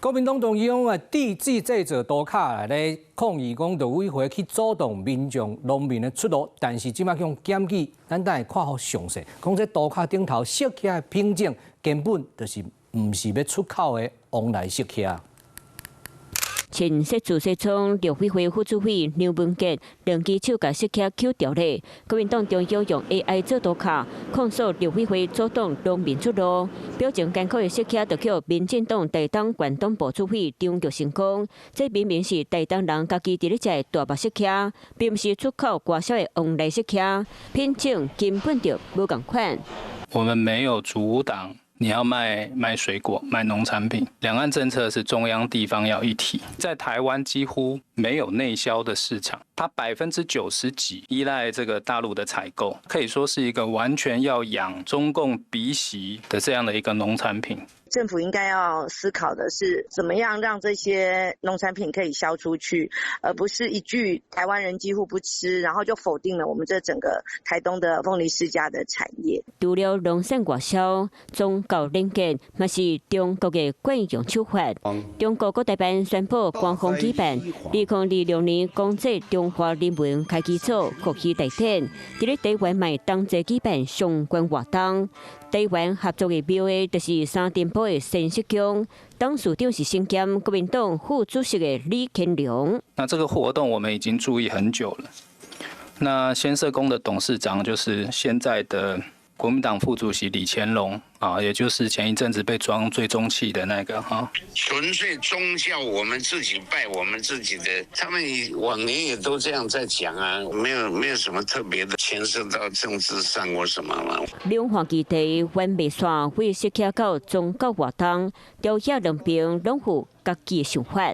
國民黨中央啊，抵制製造塗跤來咧抗議，講陸委會去阻擋民眾農民的出路，但是這擺予檢舉，咱等下看予詳細。講這塗跤頂頭釋迦的品種根本就是毋是欲出口的旺來釋迦。前設自西廠陸委會副主委梁文傑兩支手共釋迦搝牢咧，國民黨中央用 AI 做塗跤，控訴陸委會阻擋農民出路，表情艱苦的釋迦就予民進黨台東縣黨部主委張玉成講，這明明是台東人家己佇咧食的大目釋迦，並毋是出口外銷的旺來釋迦，品種根本就無仝款。我們沒有阻擋。你要賣水果、賣農產品，兩岸政策是中央地方要一體，在台灣幾乎沒有內銷的市場，它90%幾依賴這個大陸的採購，可以說是一個完全要仰中共鼻息的這樣的一個農產品。政府應該要思考的是，怎麼樣讓這些農產品可以銷出去，而不是一句台灣人幾乎不吃，然後就否定了我們這整個台東的鳳梨釋迦的產業。除了農產外銷，宗教連結嘛是中國的慣用手法。中國國台辦宣布官方舉辦2026年公祭中華人民開基祖國禧大典，佇咧台灣嘛會同齊舉辦相關活動。台灣合作的廟會就是三重埔的仙釋宮，董事長是身兼國民黨副主席的李乾龍。那這個活動我們已經注意很久了。那先嗇宮的董事長就是現在的國民黨副主席李乾龍啊，也就是前一陣子被裝追蹤器的那個哈。純粹宗教，我們自己拜我們自己的，他們往年也都這樣在講啊，沒有什麼特別的牽涉到政治上或什麼嘛。兩岸基地遠袂散，為釋迦到宗教活動，朝野兩邊攏有家己的想法。